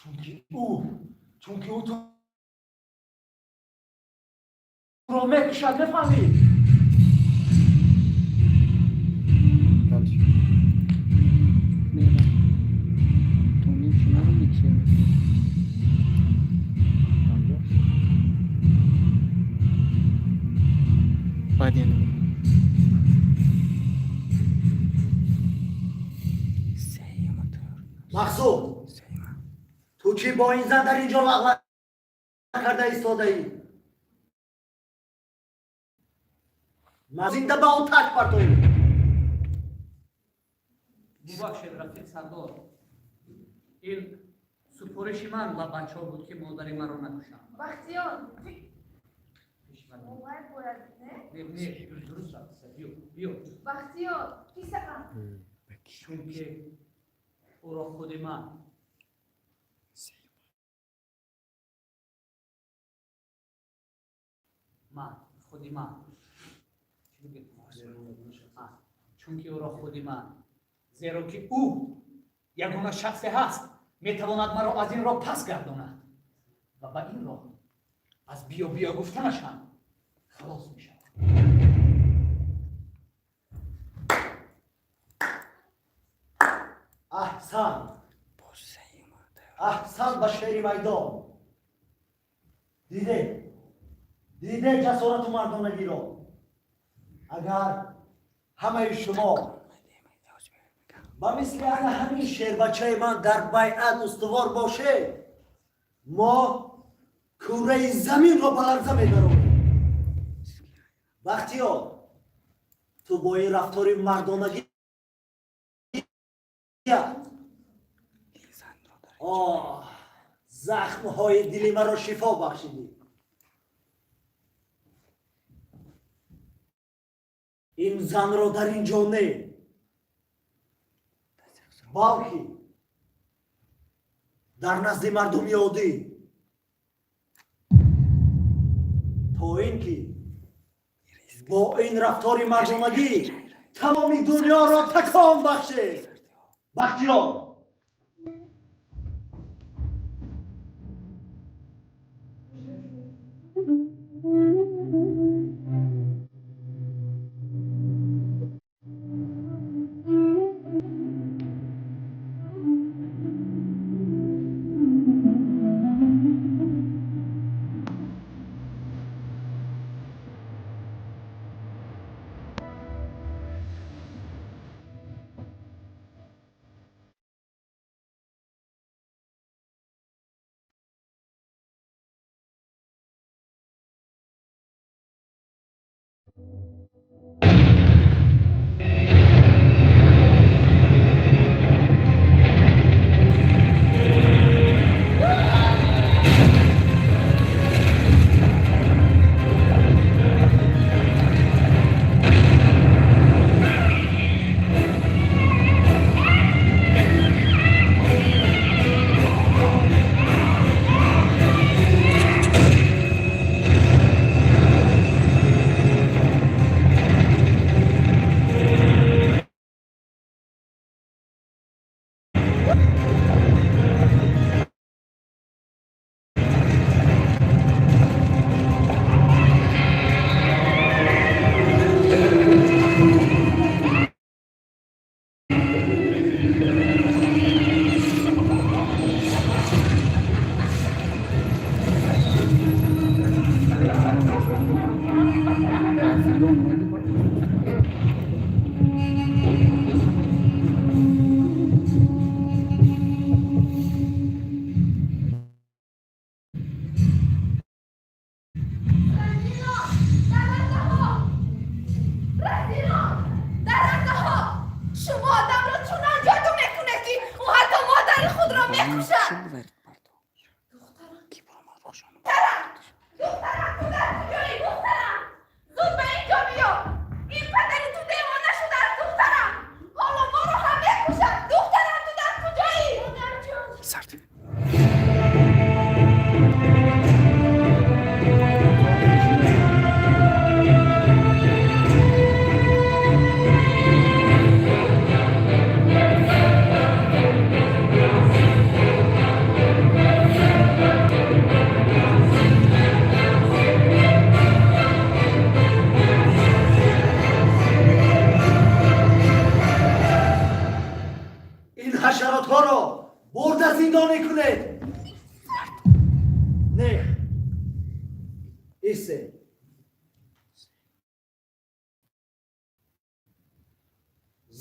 Чунки ӯ туро мекушад, мефаҳмӣ? Дальше. Мера. То ним чӣ наро миксер мекунӣ? Анҷо. Баъд яна сеюма тайёр. Мақсуд! Сеюма. Ту чӣ бо ин зан дар ин ҷо лағлақ карда истодаӣ? Ма зинда ба оташ партоӣ. Бубахшед, рафиқ сардор, ин супориши ман ба бачаҳо буд, ки модари маро накушанд. Бахтиёр, Пеши ман. Овай бояд, не? Не, не, дуруст рафтиса, биё, биё. Бахтиёр, писарам. Чунки ӯро худи ман Сеюма. Ман худи ман. Чӣ мегӯед? Чунки ӯро худи ман, зеро ки ӯ ягона шахсе ҳаст, метавонад маро аз ин роҳ пас гардонад ва ба ин роҳ аз биё биё гуфтанаш ҳам халос мешавад. Аҳсан! Боз сеюма тайёр. Аҳсан ба шери майдон! Диде, диде ҷасорату мардонагиро. Агар ҳамаи шумо ба мисли ана ҳамин шербачаи ман дар байъат устувор бошед, мо кӯраи заминро ба ларза медаронем. Бахтиёр, ту бо ин рафтори мардонагӣ Ин занро дар оҳ, захмҳои дили маро шифо бахшидӣ. Ин занро дар ин ҷо не, балки дар назди мардуми оддӣ, то ин ки бо ин рафтори мардонагӣ тамоми дунёро такон бахшед. Бахтиёр! Рафиқон, дарандаҳо! Рафиқон, дарандаҳо! Шумо одамро чунон ҷоду мекунед, ки ӯ ҳатто модари худро мекушад. Чӣ буварид парто? Духтарам, Ки буромад хушон? духтарам, ту дар куҷоӣ, духтарам? Зуд ба ин ҷо биё. Ин падари ту девона шудааст, духтарам. Ҳоло моро ҳам мекушад. Духтарам, ту дар куҷоӣ? Модарҷон. Сард. Бурда зиндонӣ кунед. Не, исе.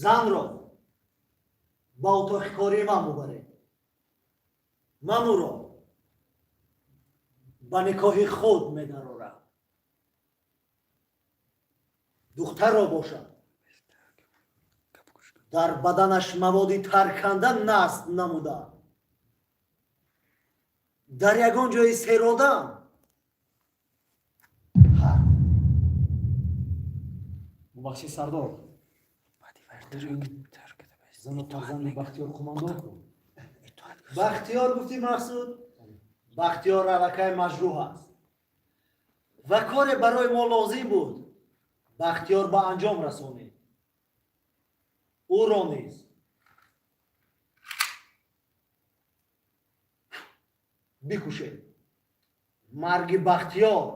Занро ба утоқи кории ман бубаред. Ман ӯро ба никоҳи худ медарорам. Духтарро бошад, дар баданаш маводи тарканда насб намуда, дар ягон ҷои серодам ҳар Бубахшед, сардор. Зану фарзанди Бахтиёр қумандон ку? Бахтиёр гуфтӣ, Мақсуд? Бахтиёр аллакай маҷрӯҳ аст ва коре барои мо лозим буд, Бахтиёр ба анҷом расонид. Ӯро низ бикушед. Марги Бахтиёр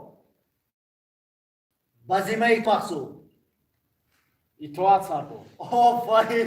ба зиммаи Мақсуд. Итоат, сардор. Офарин.